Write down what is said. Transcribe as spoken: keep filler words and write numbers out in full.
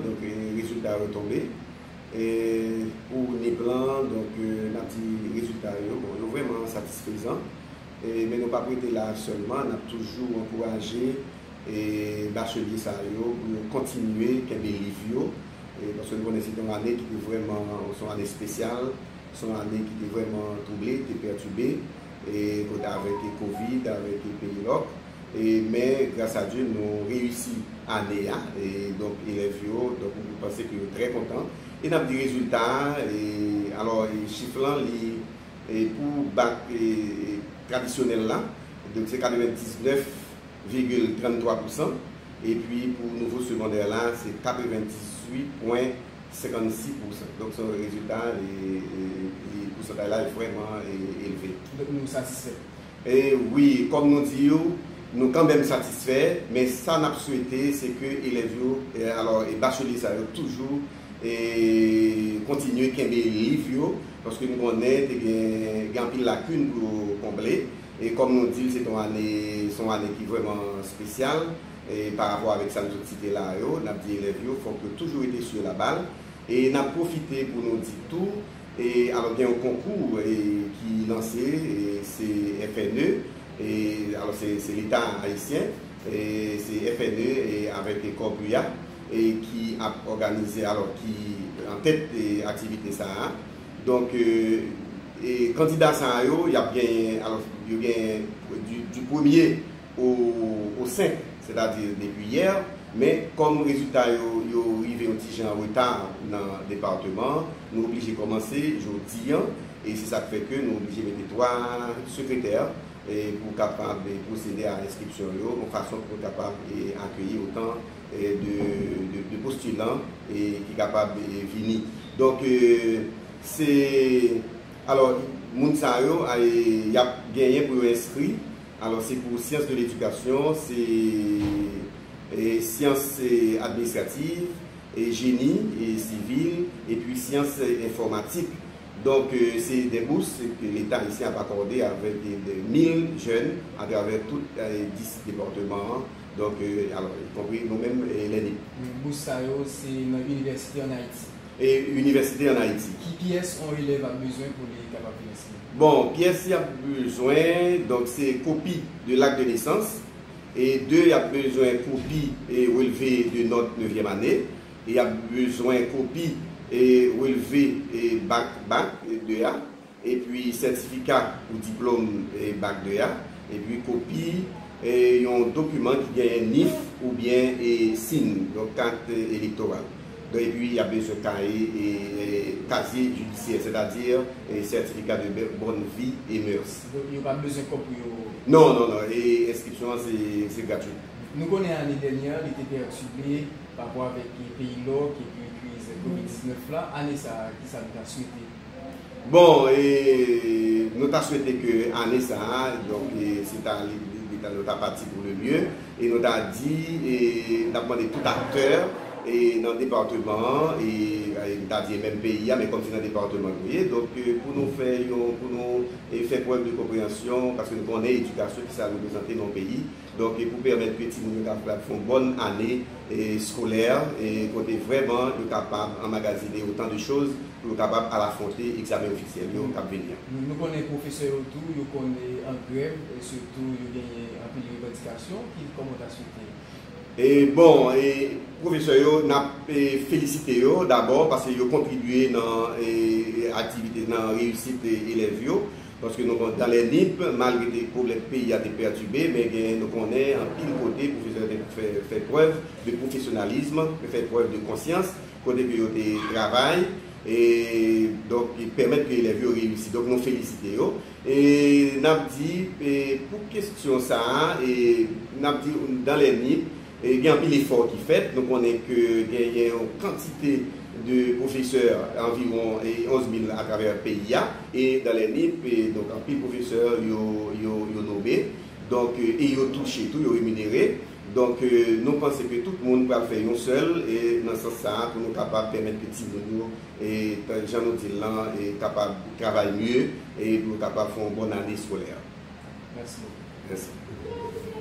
Donk, e, rezilta yo tonbe. E pou nip lan, donk, e, n ap di rezilta yo, bon, yo vrèman satisfezan. E, men nou p ap rete la sèlman, n ap toujou ankouraje, e, bachelye sa yo pou yo kontinye kenbe liv yo. E, paske nou konnen se yon ane ki te vrèman, se yon ane espesyal, se yon ane ki te vrèman twouble, te pètibe, e, kote avèk kovid, avèk peyi lòk. E, men, gras a Dye, nou reyisi ane a. E, donk, elèv yo, donk, nou panse ke yo trè kontan. E n ap di rezilta a, e, alò, e, chif lan, li, e, pou bak, e, e, tradisyonèl la, donk, se katrevendiznèf vigil tranntwa pousan. Epi, pou nivo segondè la, se katrevendizuit pwen senkannsis pousan. Donk, se yon rezilta, e, e, e pousantaj la vrèman, e, elve. Donk, nou satisfè. E wi, kòm nou di yo, nou kanmenm satisfè, men sa n ap swete, se ke elèv yo, e, alò, e bachelye sa yo toujou, e kontinye kenbe liv yo, paske nou konnen te gen, gen anpil lakin pou yo konble. E kòm nou di l, se t yon ane, se yon ane ki vrèman espesyal, e pa rapò avèk sa nou sot site la yo, n ap di elèv yo, fòk yo toujou rete sou la bal. E n ap pwofite pou nou di tou, e, alò, gen yon konkou, e, ki lanse, e, se F N E, e, alò, se, se Leta ayisyen, e, se F N E, e, avèk Corpia, e, ki ap òganize, alò, ki an tèt, e, aktivite sa a. Donk, e, e kandida sa yo, y ap genyen, alò, yo genyen du, du premye o, o senk, sètadi depi yè, men kòm rezilta yo, yo rive yon ti jan an reta nan depatman an, nou oblije kòmanse jodi a, e se sa k fè ke nou oblije mete twa sekretè, e pou kapab, e, pwosede a enskripsyon yo, yon fason pou kapab, e, akeyi otan, e, de, de, de postilan, e, ki kapab, e, vini. Donk, e, se, alò, moun sa yo, e, y ap genyen pou yo enskri. Alò, se pou syans de ledikasyon, se, e, syans, e, administrativ, e, jeni, e, sivil, epi syans, e, enfòmatik. Donk, e, se de bous ke Leta ayisyen ap akòde avèk de, de mil jèn atravè tout, e, dis depatman an. Donk, e, alò, y konpri nou menm, e, lè nip. Bous sa yo, se nan inivèsite ann Ayiti. E inivèsite ann Ayiti. Ki pyès yon elèv ap bezwen pou li kapab vin enskri? Bon, pyès y ap bezwen, donk, se kopi de lak de nesans, e de, y ap bezwen kopi, e, relve de nòt nevyèm ane, e y ap bezwen kopi, e, relve, e, bak, bak, e, de a, epi sètifika pou diplòm, e, bak de a, epi kopi, e, yon dokiman ki genyen nif oubyen, e, sin, donk kat, e, elektoral. Donk, epi y ap bezwen kaye, e, e, kazye jidisyè, sètadi, e, sètifika de bè-, bòn vi e mèrs. Donk, yo pa bezwen kòb pou yo. Non, non, non, e enskripsyon an se, se gratui. Nou konnen ane dènyè, li te pètibe pa rapò avèk peyi lòk epi kriz kovid diznèf la. Ane sa a, kisa nou ta swete? Bon, e, nou ta swete ke ane sa a, donk, e, se ta, li, li, li ta, nou ta pati pou le mye, e nou ta di, e, n ap mande tout aktè, e, nan depatman an, e, e, m ta di e menm peyi a, men kòm se nan depatman nou ye, donk, e, pou nou fè yon, pou nou, e, fè prèv de konpreyansyon, paske nou konnen edikasyon, kisa l reprezante nan yon peyi, donk, e pou pèmèt ke timoun yo kapab fè yon bòn ane, e, eskolè, e kote vrèman yo kapab anmagazine otan de choz pou yo kapab al afwonte egzamen ofisyèl yo k ap vini an. Nou, nou konnen pwofesè yo tou, yo konn, e, an grèv, e sitou yo genyen anpil revandikasyon. Ki, kòman w ta swete? E, bon, e, pwofesè yo, n ap, e, felisite yo dabò paske yo kontribye nan, e, aktivite, nan reyisit, e, elèv yo. Paske nou konn, dans les nippes, malgre te pwoblèm peyi a te pètibe, men gen, nou konnen anpil kote pwofesè te fè, fè prèv de pwofesyonalizm, te fè prèv de konsyans, kote ke yo te travay, e donk, pèmèt ke elèv yo reyisi. Donk, nou felisite yo. E n ap di, e pou kesyon sa a, e n ap di, dans les nippes, e gen anpil efò ki fèt. Nou konnen ke genyen yon kantite de pwofesè, anviwon, e, onz mil atravè peyi a, e dans les nippes, e donk anpil pwofesè yo, yo, yo nome, donk, e, e yo touche tou, yo reminere. Donk, e, nou panse ke tout moun pral fè yon sèl, e nan sans sa a, pou nou kapab pèmèt ke timoun yo, e, jan nou di l lan, e kapab travay mye, e pou yo kapab fè yon bòn ane eskolè. Mèsi bokou. Mèsi.